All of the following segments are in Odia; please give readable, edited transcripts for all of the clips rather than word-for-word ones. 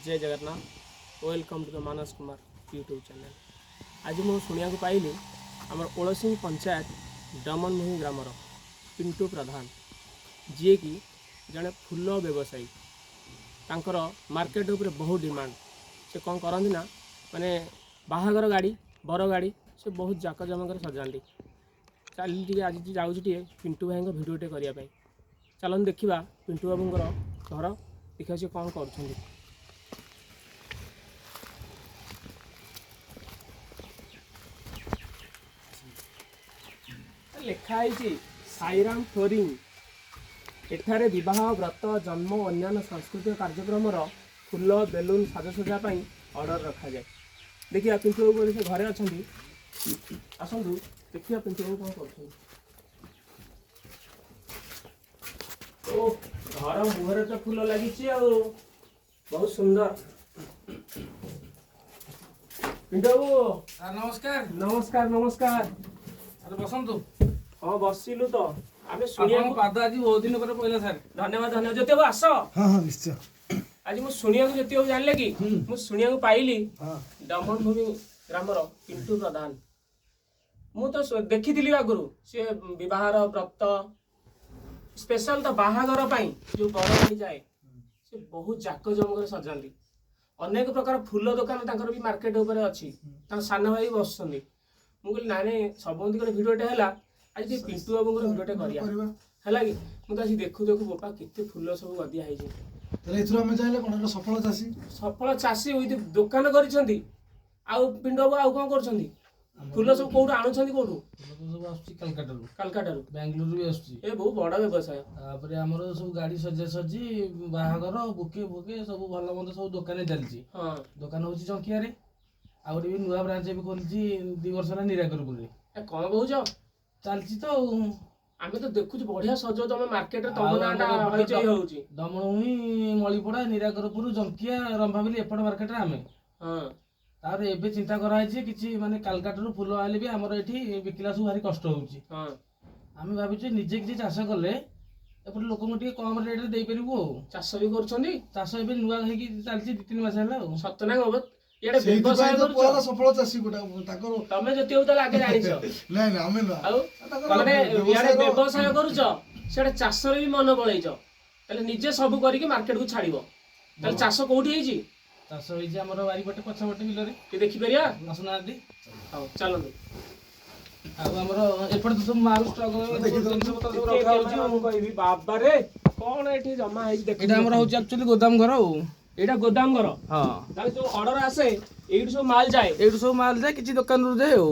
Jay Jagannath. Welcome to the Manas Kumar YouTube channel. ଆଜି ମୁଁ ଶୁଣିବାକୁ ପାଇଲି ଆମର ଓଳସିଂ ପଞ୍ଚାୟତ ଡମନଭୂମି ଗ୍ରାମର ପିଣ୍ଟୁ ପ୍ରଧାନ, ଯିଏକି ଜଣେ ଫୁଲ ବ୍ୟବସାୟୀ। ତାଙ୍କର ମାର୍କେଟ ଉପରେ ବହୁତ ଡିମାଣ୍ଡ। ସେ କ'ଣ କରନ୍ତି ନା, ମାନେ ବାହାଘର ଗାଡ଼ି, ବର ଗାଡ଼ି ସେ ବହୁତ ଜାକଜମକରେ ସଜାନ୍ତି। ଚାଲି ଟିକେ ଆଜି ଯାଉଛି ଟିକେ ପିଣ୍ଟୁ ଭାଇଙ୍କ ଭିଡ଼ିଓ ଟିକେ କରିବା ପାଇଁ। ଚାଲନ୍ତୁ ଦେଖିବା ପିଣ୍ଟୁ ବାବୁଙ୍କର ଘର, ଦେଖିବା ସେ କ'ଣ କରୁଛନ୍ତି। ଲେଖା ହେଇଛି ସାଇରାମ ଫ୍ଲୋରିଂ। ଏଠାରେ ବିବାହ, ବ୍ରତ, ଜନ୍ମ ଓ ଅନ୍ୟାନ୍ୟ ସାଂସ୍କୃତିକ କାର୍ଯ୍ୟକ୍ରମର ଫୁଲ, ବେଲୁନ ସାଜସଜ୍ଜା ପାଇଁ ଅର୍ଡ଼ର ରଖାଯାଏ। ଦେଖିବା ପିଣ୍ଟୁ ବାବୁ ବୋଧେ ସେ ଘରେ ଅଛନ୍ତି। ଆସନ୍ତୁ ଦେଖିବା ପିଣ୍ଟୁ ବାବୁ କ'ଣ କରୁଛନ୍ତି। ଓ, ଘର ମୁହଁରେ ତ ଫୁଲ ଲାଗିଛି ଆଉ, ବହୁତ ସୁନ୍ଦର। ପିଣ୍ଟୁ ବାବୁ। ସାର୍ ନମସ୍କାର। ନମସ୍କାର, ନମସ୍କାର। ସାର୍ ବସନ୍ତୁ। ହଁ, ବସିଲୁ ତ ଆମେ। ଆପଣଙ୍କ ଶୁଣିବାକୁ ପାଦ ଆଜି ବହୁତ ଦିନ ପରେ ପଇଲା ସାର୍। ଧନ୍ୟବାଦ, ଧନ୍ୟବାଦ। ଜ୍ୟୋତି ବାବୁ, ଆସ। ହଁ ହଁ, ନିଶ୍ଚୟ। ଆଜି ମୁଁ ଶୁଣିବାକୁ, ଜ୍ୟୋତି ବାବୁ ଜାଣିଲେ କି, ମୁଁ ଶୁଣିବାକୁ ପାଇଲି ଡମନଭୂମି ଗ୍ରାମର ପିଣ୍ଟୁ ପ୍ରଧାନ। ମୁଁ ତ ଦେଖିଥିଲି ଆଗରୁ, ସିଏ ବିବାହର, ବ୍ରତ, ସ୍ପେଶାଲ ତ ବାହାଘର ପାଇଁ ଯୋଉ ବର ଗାଡ଼ି ଯାଏ, ସେ ବହୁତ ଜାକଜମକରେ ସଜାନ୍ତି। ଅନେକ ପ୍ରକାର ଫୁଲ ଦୋକାନ ତାଙ୍କର ବି ମାର୍କେଟ ଉପରେ ଅଛି। ତାଙ୍କ ସାନ ଭାଇ ବି ବସୁଛନ୍ତି। ମୁଁ କହିଲି, ନାଇଁ ନାଇଁ, ସବୁଙ୍କର ଭିଡ଼ିଓଟା ହେଲା, ଆଜି ଟିକେ ପିଣ୍ଟୁ ବାବୁଙ୍କର ଭିଡ଼ିଓଟା କରିବା। କରିବା। ହେଲା କି, ମୁଁ ତ ଆସି ଦେଖୁ ଦେଖୁ ବୋପା, କେତେ ଫୁଲ ସବୁ ଗଦିଆ ହେଇଛି। ତାହେଲେ ଏଥିରୁ ଆମେ ଚାହିଁଲେ କ'ଣ ଗୋଟେ ସଫଳ ଚାଷୀ। ସଫଳ ଚାଷୀ ୱିଥ୍ ଦୋକାନ କରିଛନ୍ତି। ଆଉ ପିଣ୍ଟୁ ବାବୁ, ଆଉ କ'ଣ କରୁଛନ୍ତି? ଫୁଲ ସବୁ କୋଉଠୁ ଆଣୁଛନ୍ତି, କୋଉଠୁ? ଫୁଲ ତ ସବୁ ଆସୁଛି କାଲକାଟାରୁ। କାଲକାଟାରୁ। ବାଙ୍ଗାଲୋରରୁ ବି ଆସୁଛି। ଏ ବହୁତ ବଡ ବ୍ୟବସାୟ। ତାପରେ ଆମର ସବୁ ଗାଡି ସଜାସଜି, ବାହାଘର ବୁକେ ଫୁକେ ସବୁ ଭଲ ମନ୍ଦ ସବୁ ଦୋକାନରେ ଚାଲିଛି। ଦୋକାନ ହଉଛି ଚଙ୍କିଆରେ। ଆଉ ଗୋଟେ ବି ନୂଆ ବ୍ରାଞ୍ଚ ଏବେ ଖୋଲିଛି 2 ବର୍ଷ ହେଲା ନିରାକରପୁରରେ। ଏ କ'ଣ କହୁଛ? ଚାଲିଛି ତ ଆଉ। ଆମେ ତ ଦେଖୁଛୁ ବଢିଆ ସଜଉ ତମ ମାର୍କେଟରେ, ତମ ଆଉ ନାଁଟା ଆମର ଏପଟେ ହଇଚଇ ହଉଛି। ଦମଣଭୂମି, ମଳିପଡା, ନିରାକରପୁର, ଜଙ୍କିଆ, ରମ୍ଭାବିଲି ଏପଟ ମାର୍କେଟରେ ଆମେ। ତାପରେ ଏବେ ଚିନ୍ତା କରାହେଇଛି କିଛି ମାନେ କାଲକାଟାରୁ ଫୁଲ ଆଣିଲେ ବି ଆମର ଏଠି ବିକିଲା ସବୁ ଭାରି କଷ୍ଟ ହଉଛି। ଆମେ ଭାବିଛୁ ନିଜେ କିଛି ଚାଷ କଲେ ଏପଟେ ଲୋକଙ୍କୁ ଟିକେ କମ ରେଟରେ ଦେଇପାରିବୁ ଆଉ। ଚାଷ ବି କରୁଛନ୍ତି? ଚାଷ ଏବେ ନୂଆ ହେଇକି ଚାଲିଛି, 2-3 ମାସ ହେଲା ଆଉ। ସତ ନା କଣ? ଇଆଡେ ବ୍ୟବସାୟ ସେଇଥିପାଇଁ ତ କରୁଛ। କୁହାହେଲା ସଫଳ ଚାଷୀ ଗୋଟା ତାଙ୍କର। ତମେ ଜ୍ୟୋତି ବାବୁ ତାହେଲେ ଆଗେ ଜାଣିଛ। ନାଇଁ ନାଇଁ, ଆମେ ନୁହଁ। ଆଉ ତାଙ୍କର ମାନେ ଇଆଡେ ବ୍ୟବସାୟର ବ୍ୟବସାୟ କରୁଛ, ସିଆଡେ ଚାଷରେ ବି ମନ ବଳେଇଛ। ତାହେଲେ ନିଜେ ସବୁ କରିକି ମାର୍କେଟକୁ ଛାଡିବ। ତାହେଲେ ଚାଷ କୋଉଠି ହେଇଛି? ଚାଷ ହେଇଛି ଆମର ବାରିପଟେ, ପଛପଟେ ବିଲରେ। ଟିକେ ଦେଖିପାରିବା? ଆସୁନାହାନ୍ତି। ହଉ, ଚାଲନ୍ତୁ। ଆଉ ଆମର ଏପଟେ ତ ସବୁ ମାଲ ଷ୍ଟକ୍ ଜିନିଷ ପତ୍ର ସବୁ ରଖା ହଉଛି ଆଉ। ମୁଁ କହିବି, ବାବାରେ, କଣ ଏଠି ଜମା ହେଇଛି ଦେଖ। ଏଇଟା ଆମର ହଉଛି ଆକ୍ଚୁଆଲି ଗୋଦାମ ଘର ଆଉ। ଏଇଟା ଗୋଦାମ ଘର? ହଁ। ତାହେଲେ ଯୋଉ ଅର୍ଡର ଆସେ, ଏଇଠୁ ସବୁ ମାଲ ଯାଏ? ଏଇଠୁ ସବୁ ମାଲ ଯାଏ, କିଛି ଦୋକାନରୁ ଯାଏ ଆଉ।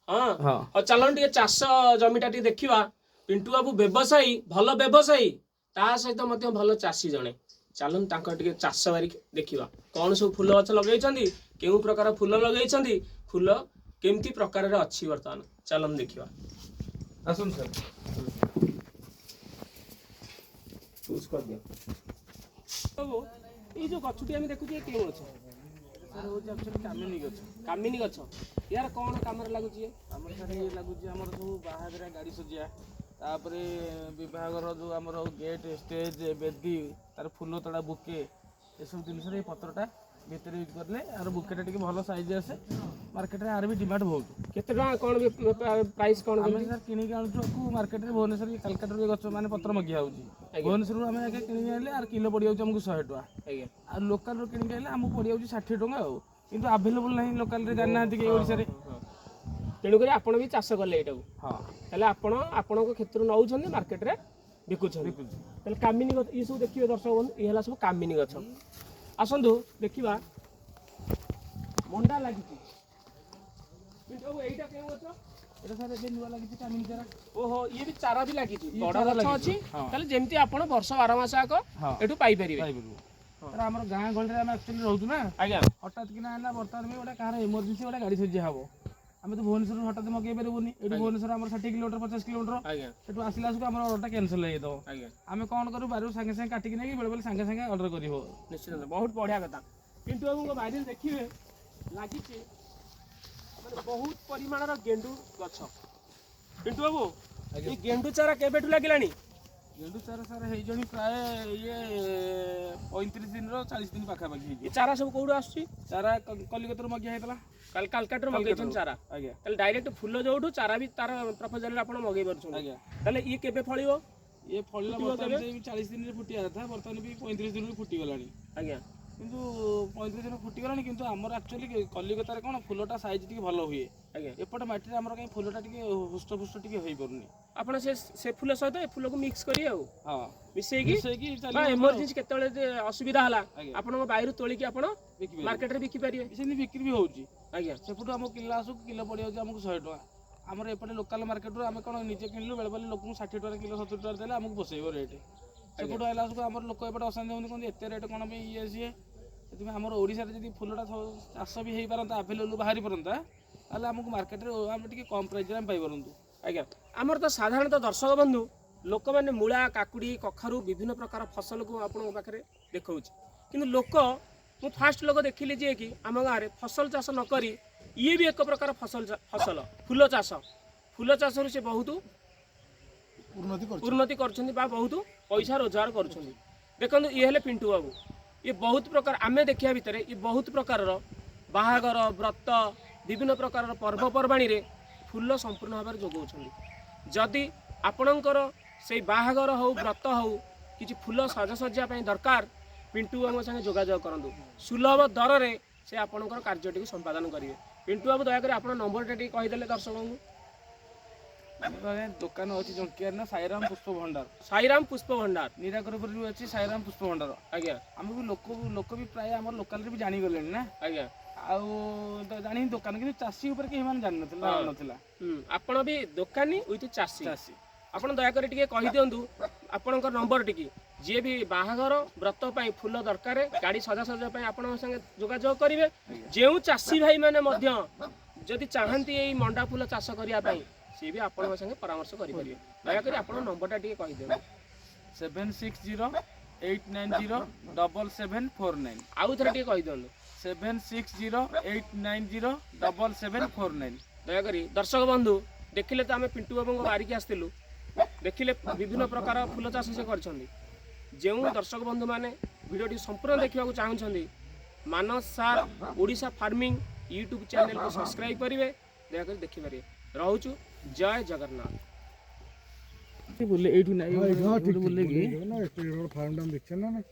ହଁ। ହଉ, ଚାଲନ୍ତୁ ଟିକେ ଚାଷ ଜମିଟା ଟିକେ ଦେଖିବା। ପିଣ୍ଟୁ ବାବୁ ବ୍ୟବସାୟୀ, ଭଲ ବ୍ୟବସାୟୀ, ତା ସହିତ ମଧ୍ୟ ଭଲ ଚାଷୀ ଜଣେ। ଚାଲନ୍ତୁ ତାଙ୍କର ଟିକେ ଚାଷ ବାରି ଦେଖିବା। କଣ ସବୁ ଫୁଲ ଗଛ ଲଗେଇଛନ୍ତି, କେଉଁ ପ୍ରକାର ଫୁଲ ଲଗେଇଛନ୍ତି, ଫୁଲ କେମିତି ପ୍ରକାରର ଅଛି ବର୍ତ୍ତମାନ, ଚାଲନ୍ତୁ ଦେଖିବା। ଆସନ୍ତୁ ସାର୍। ଚୁଜ୍ କରିଦିଅ ବାବୁ। ଏଇ ଯୋଉ ଗଛଟି ଆମେ ଦେଖୁଛୁ, ଏ କେଉଁ ଗଛ? ସାର୍, ହଉଛି ଆକ୍ଚୁଆଲି କାମିନୀ ଗଛ। କାମିନୀ ଗଛ। ୟାର କଣ କାମରେ ଲାଗୁଛି ଇଏ? ଆମର ସାର୍ ଇଏ ଲାଗୁଛି ଆମର ସବୁ ବାହାଘରିଆ ଗାଡ଼ି ସଜିଆ, ତାପରେ ବିବାହଘର ଯୋଉ ଆମର ଗେଟ୍, ଷ୍ଟେଜ୍, ବେଦି, ତାର ଫୁଲ ତୋଡ଼ା, ବୁକେ, ଏସବୁ ଜିନିଷରେ ଏଇ ପତ୍ରଟା ଭିତରେ ୟୁଜ୍ କଲେ ଆର ବୁକେଟା ଟିକେ ଭଲ ସାଇଜ୍ ଆସେ। ମାର୍କେଟରେ ଆର ବି ଡିମାଣ୍ଡ ବହୁତ। କେତେ ଟଙ୍କା କଣ ପ୍ରାଇସ୍ କଣ ଆମେ କେମିତି? ସାର୍ କିଣିକି ଆଣୁଛୁ ଆକୁ ମାର୍କେଟରେ। ଭୁବନେଶ୍ୱର କି କାଲକାଟାରୁ ଏ ଗଛ ମାନେ ପତ୍ର ମଗିଆ ହେଉଛି। ଭୁବନେଶ୍ୱରରୁ ଆମେ ଆଗେ କିଣିକି ଆଣିଲେ ଆର କିଲୋ ପଡ଼ିଯାଉଛି ଆମକୁ 100 ଟଙ୍କା। ଆଉ ଲୋକାଲରୁ କିଣିକି ଆଣିଲେ ଆମକୁ ପଡ଼ିଯାଉଛି 60 ଟଙ୍କା ଆଉ। କିନ୍ତୁ ଆଭେଲେବୁଲ୍ ନାହିଁ ଲୋକାଲରେ, ଜାଣିନାହାନ୍ତି କି ଓଡ଼ିଶାରେ। ହଁ। ତେଣୁକରି ଆପଣ ବି ଚାଷ କଲେ ଏଇଟାକୁ? ହଁ। ତାହେଲେ ଆପଣ ଆପଣଙ୍କ କ୍ଷେତ୍ରରୁ ନେଉଛନ୍ତି, ମାର୍କେଟରେ ବିକୁଛନ୍ତି? ବିକୁଛୁ। ତାହେଲେ କାମିନୀ ଗଛ ଇଏ ସବୁ ଦେଖିବେ ଦର୍ଶକ ବନ୍ଧୁ, ଇଏ ହେଲା ସବୁ କାମିନୀ ଗଛ। ଆସନ୍ତୁ ଦେଖିବା, ମଣ୍ଡା ଲାଗିଛି। ପିଣ୍ଟୁ ବାବୁ, ଏଇଟା କେଉଁ ଗଛ? ଏଇଟା ସାର୍ ଏବେ ନୂଆ ଲାଗିଛି କାମିନୀ ଚାରା। ଓହୋ, ଇଏ ବି ଚାରା ବି ଲାଗିଛି? ଇଏ ବଡ ଚାରା ଗଛ ଲାଗିଛି। ଅଛି। ହଁ। ତାହେଲେ ଯେମିତି ଆପଣ ବର୍ଷ 12 ମାସ ଆଗ ଏଠୁ ପାଇପାରିବେ। ପାଇପାରିବୁ। ସାର୍, ଆମର ଗାଁ ଗହଳିରେ ଆମେ ଆକ୍ଚୁଆଲି ରହୁଛୁ ନା। ହଠାତ୍ କିନା ହେଲା ବର୍ତ୍ତମାନ ବି ଗୋଟେ କାହାର ଏମର୍ଜେନ୍ସି ଗୋଟେ ଗାଡ଼ି ସଜିଆ ହବ, ଆମେ ତ ଭୁବନେଶ୍ୱରରୁ ହଠାତ୍ ମଗେଇ ପାରିବୁନି। ଏଠୁ ଭୁବନେଶ୍ୱର ଆମର 60 କିଲୋମିଟର, 50 କିଲୋମିଟର। ସେଠୁ ଆସିଲା ବେଳକୁ ଆମର ଅର୍ଡ଼ରଟା କ୍ୟାନସଲ୍ ହେଇଯାଇଥିବ। ଆମେ କ'ଣ କରିବୁ? ବାରିରୁ ସାଙ୍ଗେ ସାଙ୍ଗେ କାଟିକି ନେଇକି ବେଳେ ବେଳେ ସାଙ୍ଗେ ସାଙ୍ଗେ ଅର୍ଡ଼ର କରିବ। ନିଶ୍ଚିତ, ବହୁତ ବଢିଆ କଥା। ପିଣ୍ଟୁ ବାବୁଙ୍କ ବାରିରେ ଦେଖିବେ ଲାଗିଛି ମାନେ ବହୁତ ପରିମାଣର ଗେଣ୍ଡୁ ଗଛ। ପିଣ୍ଟୁ ବାବୁ, ଏଇ ଗେଣ୍ଡୁ ଚାରା କେବେଠୁ ଲାଗିଲାଣି? ଗେଣ୍ଡୁ ଚାରା ସାର୍ ହେଇଜଣି ପ୍ରାୟ ଇଏ 35 ଦିନର 40 ଦିନ ପାଖାପାଖି ଏ ହେଇଯିବ। ଚାରା ସବୁ କୋଉଠୁ ଆସୁଛି? ଚାରା କଲିକତାରୁ ମଗିଆ ହେଇଥିଲା। କାଲକାଟାରୁ ମଗେଇଛନ୍ତି ଚାରା? ଆଜ୍ଞା। ତାହେଲେ ଡାଇରେକ୍ଟ ଫୁଲ ଯୋଉଠୁ, ଚାରା ବି ତାର ପ୍ରପୋଜାଲରେ ଆପଣ ମଗେଇ ପାରୁଛନ୍ତି? ଆଜ୍ଞା। ତାହେଲେ ଇଏ କେବେ ଫଳିବ? ଇଏ ଫଳିଲା ଫୁଟିବ ବର୍ତ୍ତମାନ କେବେ? ଯେ 40 ଦିନରେ ଫୁଟିବା କଥା, ବର୍ତ୍ତମାନ ବି 35 ଦିନରୁ ଫୁଟିଗଲାଣି। କିନ୍ତୁ 35 ଦିନ ଫୁଟିଗଲାଣି, କିନ୍ତୁ ଆମର ଆକ୍ଚୁଆଲି କଲିକତାରେ କ'ଣ ଫୁଲଟା ସାଇଜ୍ ଟିକେ ଭଲ ହୁଏ। ଏପଟେ ମାଟିରେ ଆମର କାହିଁ ଫୁଲଟା ଟିକେ ହୃଷ୍ଟ ପୁଷ୍ଟ ଟିକେ ହେଇପାରୁନି। ଆପଣ ସେ ସେ ଫୁଲ ସହିତ ଏ ଫୁଲକୁ ମିକ୍ସ କରି ଆଉ ହଁ। ମିଶେଇକି ମିଶେଇକି ବା ଚାଲିବ। ଏମର୍ଜେନ୍ସି କେତେବେଳେ ଯେ ଅସୁବିଧା ହେଲା, ଆପଣଙ୍କ ବାଇରୁ ତୋଳିକି ଆପଣ ବିକିପାରିବେ। ମାର୍କେଟରେ ବିକି ପାରିବେ। ସେମିତି ବିକ୍ରି ବି ହେଉଛି। ସେପଟୁ ଆମ କିଲୋ ଆସୁ କିଲୋ ପଡ଼ିଯାଉଛି ଆମକୁ 100 ଟଙ୍କା। ଆମର ଏପଟେ ଲୋକାଲ ମାର୍କେଟରୁ ଆମେ କ'ଣ ନିଜେ କିଣିଲୁ, ବେଳେ ବେଳେ ଲୋକଙ୍କୁ 60 ଟଙ୍କାରେ କିଲୋ, 70 ଟଙ୍କାରେ ଦେଲେ ଆମକୁ ପୋଷେଇବ ରେଟ୍। ସେପଟୁ ଆଇଲା ବେଳକୁ ଆମର ଲୋକ ଏପଟେ ଅଶାନ୍ତି ହୁଅନ୍ତି, କୁହନ୍ତି ଏତେ ରେଟ୍ କ'ଣ ପାଇଁ, ଇଏ ସିଏ। ସେଥିପାଇଁ ଆମର ଓଡ଼ିଶାରେ ଯଦି ଫୁଲଟା ଚାଷ ବି ହେଇପାରନ୍ତା, ଆଭେଲେବୁଲ୍ ବାହାରି ପାରନ୍ତା, ତାହେଲେ ଆମକୁ ମାର୍କେଟରେ ଆମେ ଟିକେ କମ୍ ପ୍ରାଇସ୍ରେ ଆମେ ପାଇପାରନ୍ତୁ। ଆଜ୍ଞା, ଆମର ତ ସାଧାରଣତଃ ଦର୍ଶକ ବନ୍ଧୁ, ଲୋକମାନେ ମୂଳା, କାକୁଡ଼ି, କଖାରୁ, ବିଭିନ୍ନ ପ୍ରକାର ଫସଲକୁ ଆପଣଙ୍କ ପାଖରେ ଦେଖାଉଛି। କିନ୍ତୁ ଲୋକ, ମୁଁ ଫାଷ୍ଟ ଲୋକ ଦେଖିଲି ଯିଏକି ଆମ ଗାଁରେ ଫସଲ ଚାଷ ନ କରି ଇଏ ବି ଏକ ପ୍ରକାର ଫସଲ, ଫସଲ ଫୁଲ ଚାଷ। ଫୁଲ ଚାଷରୁ ସେ ବହୁତ ଉନ୍ନତି କରୁଛି। ଉନ୍ନତି କରୁଛନ୍ତି ବା ବହୁତ ପଇସା ରୋଜଗାର କରୁଛନ୍ତି। ଦେଖନ୍ତୁ, ଇଏ ହେଲେ ପିଣ୍ଟୁ ବାବୁ। ଇଏ ବହୁତ ପ୍ରକାର, ଆମେ ଦେଖିବା ଭିତରେ ଇଏ ବହୁତ ପ୍ରକାରର ବାହାଘର, ବ୍ରତ, ବିଭିନ୍ନ ପ୍ରକାରର ପର୍ବପର୍ବାଣୀରେ ଫୁଲ ସମ୍ପୂର୍ଣ୍ଣ ଭାବରେ ଯୋଗାଉଛନ୍ତି। ଯଦି ଆପଣଙ୍କର ସେଇ ବାହାଘର ହଉ, ବ୍ରତ ହଉ, କିଛି ଫୁଲ ସାଜସଜ୍ଜା ପାଇଁ ଦରକାର, ପିଣ୍ଟୁ ବାବୁଙ୍କ ସାଙ୍ଗେ ଯୋଗାଯୋଗ କରନ୍ତୁ। ସୁଲଭ ଦରରେ ସେ ଆପଣଙ୍କର କାର୍ଯ୍ୟଟିକୁ ସମ୍ପାଦନ କରିବେ। ପିଣ୍ଟୁ ବାବୁ, ଦୟାକରି ଆପଣ ନମ୍ବରଟା ଟିକେ କହିଦେଲେ ଦର୍ଶକଙ୍କୁ। ଆମର ଆଜ୍ଞା ଦୋକାନ ଅଛି ଜଙ୍କିଆରେ ନା ସାଇରାମ ପୁଷ୍ପ ଭଣ୍ଡାର। ସାଇରାମ ପୁଷ୍ପ ଭଣ୍ଡାର। ନିରାକରପୁରରେ ବି ଅଛି ସାଇରାମ ପୁଷ୍ପ ଭଣ୍ଡାର। ଆମେ ବି ଲୋକ ଲୋକ ବି ପ୍ରାୟ ଆମର ଲୋକାଲରେ ବି ଜାଣିଗଲେଣି ନା। ଆଉ ତ ଜାଣି ଦୋକାନ, କିନ୍ତୁ ଚାଷୀ ଉପରେ କେହି ମାନେ ଜାଣିନଥିଲେ, ଜାଣୁନଥିଲା। ଆପଣ ବି ଦୋକାନୀ ୱିଥ୍ ଚାଷୀ। ଚାଷୀ। ଆପଣ ଦୟାକରି ଟିକେ କହିଦିଅନ୍ତୁ ଆପଣଙ୍କ ନମ୍ବର ଟିକେ। ଯିଏ ବି ବାହାଘର, ବ୍ରତ ପାଇଁ ଫୁଲ ଦରକାର, ଗାଡ଼ି ସଜାସଜା ପାଇଁ ଆପଣଙ୍କ ସାଙ୍ଗେ ଯୋଗାଯୋଗ କରିବେ। ଯେଉଁ ଚାଷୀ ଭାଇମାନେ ମଧ୍ୟ ଯଦି ଚାହାନ୍ତି ଏଇ ମଣ୍ଡା ଫୁଲ ଚାଷ କରିବା ପାଇଁ, ସିଏ ବି ଆପଣଙ୍କ ସାଙ୍ଗେ ପରାମର୍ଶ କରିପାରିବେ। ଦୟାକରି ଆପଣଙ୍କ ନମ୍ବରଟା ଟିକେ କହିଦିଅନ୍ତୁ। 7608907749। ଆଉ ଥରେ ଟିକେ କହିଦିଅନ୍ତୁ। 7608907749। ଦୟାକରି ଦର୍ଶକ ବନ୍ଧୁ, ଦେଖିଲେ ତ ଆମେ ପିଣ୍ଟୁ ବାବୁଙ୍କ ବାରିକି ଆସିଥିଲୁ, ଦେଖିଲେ ବିଭିନ୍ନ ପ୍ରକାର ଫୁଲ ଚାଷ ସେ କରିଛନ୍ତି। ଯେଉଁ ଦର୍ଶକ ବନ୍ଧୁମାନେ ଭିଡ଼ିଓଟି ସମ୍ପୂର୍ଣ୍ଣ ଦେଖିବାକୁ ଚାହୁଁଛନ୍ତି, Manas sir Odisha farming YouTube ଚ୍ୟାନେଲକୁ ସବସ୍କ୍ରାଇବ୍ କରିବେ, ଦୟାକରି ଦେଖିପାରିବେ। ରହୁଛୁ, ଜୟ ଜଗନ୍ନାଥ। ବୁଲେ ଏଇଠୁ ନାଇଁ। ହଁ, ଠିକ ଠିକ। ବୁଲେଇକି ନା, ଏତେ ବଡ଼ ଫାର୍ମଟା ଆମେ ଦେଖିଛେ ନା ନାଇଁ?